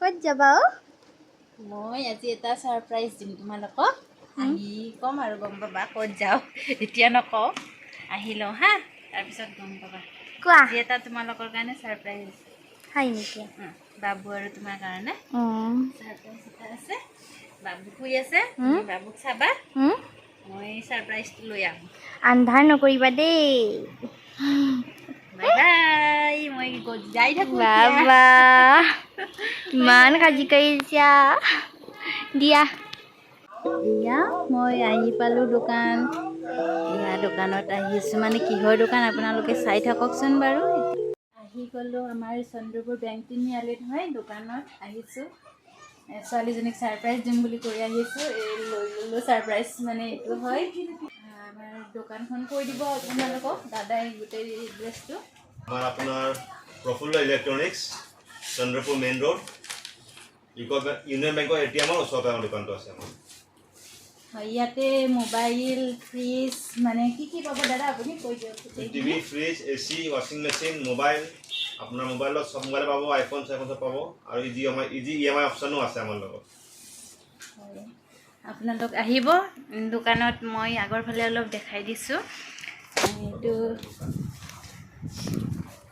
ক'ত যাবা অ'? মই আজি এটা ছাৰপ্ৰাইজ দিম তোমালোকক। আহি ক'ম আৰু গম পাবা ক'ত যাওঁ। এতিয়া নকওঁ, আহি লওঁ হা, তাৰপিছত গম পাবা। কোৱা। আজি এটা তোমালোকৰ কাৰণে ছাৰপ্ৰাইজ আছে। হয় নেকি? বাবু আৰু তোমাৰ কাৰণে ছাৰপ্ৰাইজ এটা আছে। বাবু শুই আছে, তুমি বাবুক চাবা, মই ছাৰপ্ৰাইজটো লৈ আহোঁ। আন্ধাৰ নকৰিবা দেই। বাই বাই, মই যাই থাকোঁ। বাবা, ইমান সাজি কৰিছা দিয়া। এয়া মই আহি পালোঁ দোকান। এয়া দোকানত আহিছোঁ, মানে কিহৰ দোকান আপোনালোকে চাই থাককচোন বাৰু। আহি গ'লোঁ আমাৰ চন্দ্ৰপুৰ বেংক তিনিআলিত হয়, দোকানত আহিছোঁ। ছোৱালীজনীক ছাৰপ্ৰাইজ দিম বুলি কৈ আহিছোঁ, এই লৈ ল'লোঁ ছাৰপ্ৰাইজ। মানে এইটো হয় আমাৰ দোকানখন, কৈ দিব আপোনালোকক দাদাই গোটেই এড্ৰেছটো। আমাৰ আপোনাৰ Prafulla electronics, Chandrapur main road, UCO bank, union বেংকৰ এ.টি.এমৰ ওচৰতে আমাৰ দোকানটো আছে আমাৰ। হয়, ইয়াতে মোবাইল, ফ্ৰিজ, মানে কি কি পাব দাদা, আপুনি কৈ দিয়ক গোটেইখিনি। টিভি, ফ্ৰিজ, এ চি, ৱাশ্বিং মেচিন, মোবাইল, আপোনাৰ মোবাইলত চব মোবাইল পাব, আইফোন চাইফোন চব পাব আৰু ইজি আমাৰ ইজি ইএমআই অপশ্যনো আছে আমাৰ লগত। হয়, আপোনালোক আহিব দোকানত। মই আগৰ ফালে অলপ দেখাই দিছোঁ। এইটো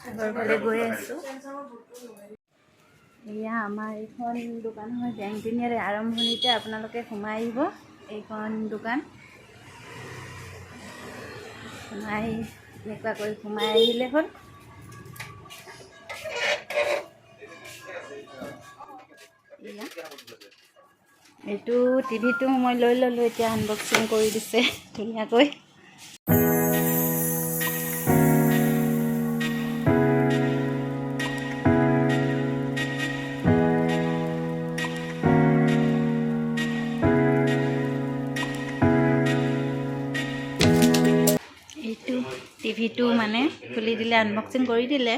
আগৰ ফালে গৈ আছোঁ। এয়া আমাৰ এইখন দোকান হয়, বেংক তিনিআলি আৰম্ভণিতে আপোনালোকে সোমাই আহিব। এইখন দোকান সোমাই এনেকুৱাকৈ সোমাই আহিলে হ'ল। এয়া এইটো টিভিটো মই লৈ ল'লোঁ। এতিয়া আনবক্সিং কৰি দিছে ধুনীয়াকৈ। এইটো টিভিটো মানে খুলি দিলে, আনবক্সিং কৰি দিলে।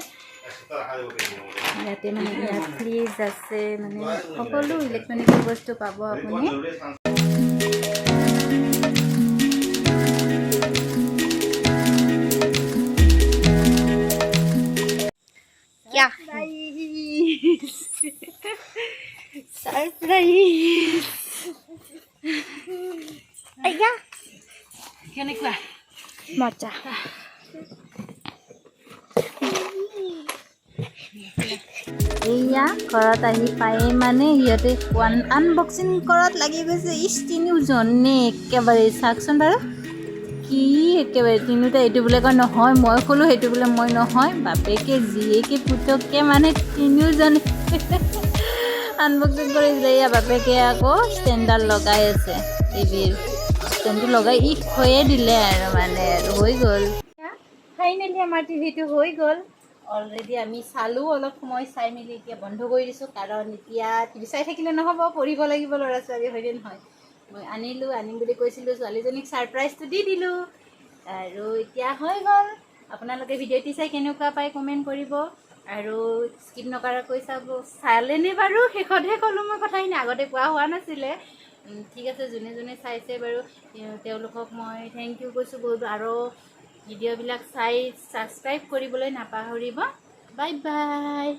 ইয়াতে মানে ইয়াত ফ্ৰিজ আছে, মানে সকলো ইলেক্ট্ৰনিকৰ বস্তু পাব আপুনি। কিয়া? ছাৰপ্ৰাইজ! আইয়া! কেনেকুৱা? মজা। এয়া ঘৰত আহি পায়ে মানে সিহঁতে ওৱান আনবক্সিং কৰাত লাগি গৈছে। ইছ, তিনিওজনে একেবাৰে চাওকচোন বাৰু, কি একেবাৰে তিনিওটা। এইটো বোলে কয় নহয় মই খোলোঁ, সেইটো বোলে মই নহয়। বাপেকে জীয়েকে পুতককে মানে তিনিওজনে আনবক্সিং কৰি দিলে। এয়া বাপেকে আকৌ ষ্টেণ্ডডাল লগাই আছে, টিভিৰ ষ্টেণ্ডটো লগাই ই হৈয়ে দিলে আৰু মানে আৰু হৈ গ'ল। ফাইনেলি আমাৰ টিভিটো হৈ গ'ল। অলৰেডি আমি চালোঁ অলপ সময়, চাই মেলি এতিয়া বন্ধ কৰি দিছোঁ, কাৰণ এতিয়া টিভি চাই থাকিলে নহ'ব, পঢ়িব লাগিব ল'ৰা ছোৱালী, হয়নে নহয়? মই আনিলোঁ, আনিম বুলি কৈছিলোঁ, ছোৱালীজনীক ছাৰপ্ৰাইজটো দি দিলোঁ আৰু এতিয়া হৈ গ'ল। আপোনালোকে ভিডিঅ'টি চাই কেনেকুৱা পায় কমেণ্ট কৰিব আৰু স্কিপ নকৰাকৈ চাব। চালেনে বাৰু? শেষতহে ক'লোঁ মই কথাখিনি, আগতে কোৱা হোৱা নাছিলে। ঠিক আছে, যোনে যোনে চাইছে বাৰু তেওঁলোকক মই thank U কৈছোঁ বহুত আৰু ভিডিঅ'বিলাক চাই ছাবস্ক্ৰাইব কৰিবলৈ নাপাহৰিব। Bye bye.